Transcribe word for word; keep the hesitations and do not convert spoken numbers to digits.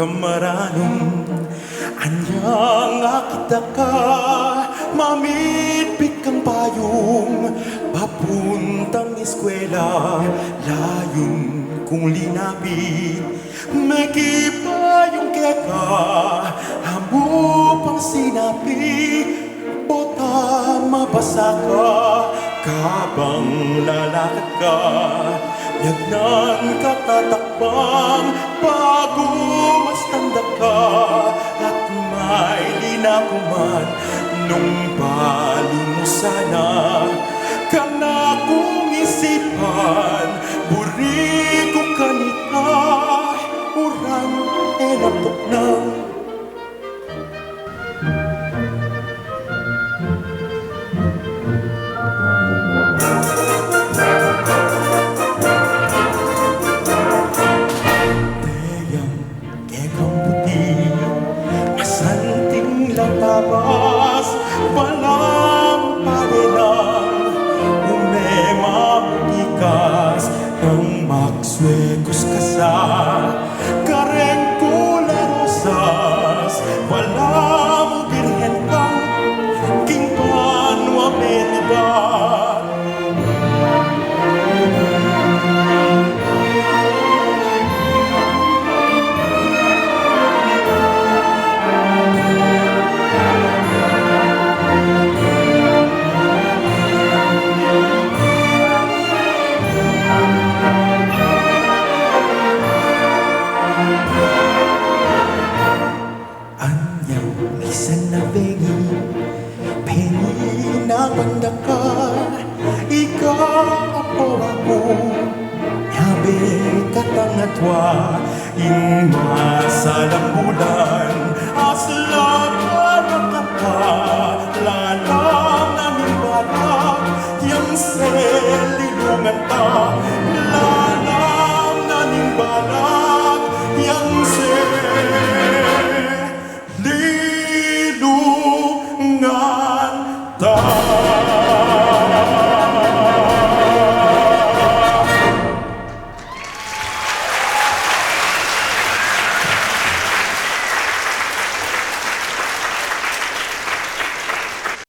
Maranum, anyang akit da ka, mamitpit kang payung, papuntang eskwela, layun kung linapit, mekipayung keka, amu pang sinabi, bota mabasa ka, kabang lalakad ka, nagnan ka tatakbang, pagumastan da ka, at may linaku man nung balu mu sana. Kanaku isipan, buri ku kanita, uran e na tuknang. Teyang kekang puti, masanting latabas, balang padelang, umema mu tikas, nang maksuekus ka sa, kareng kule rosas, balamu birhen ka, king banua menibat. Anyang misan a bengi, peninapan da ka, ika apo aku, nyabe katang atua, ing masalang bulan, asla ka na kapa, lalang na ning bata, yang selilungan ta,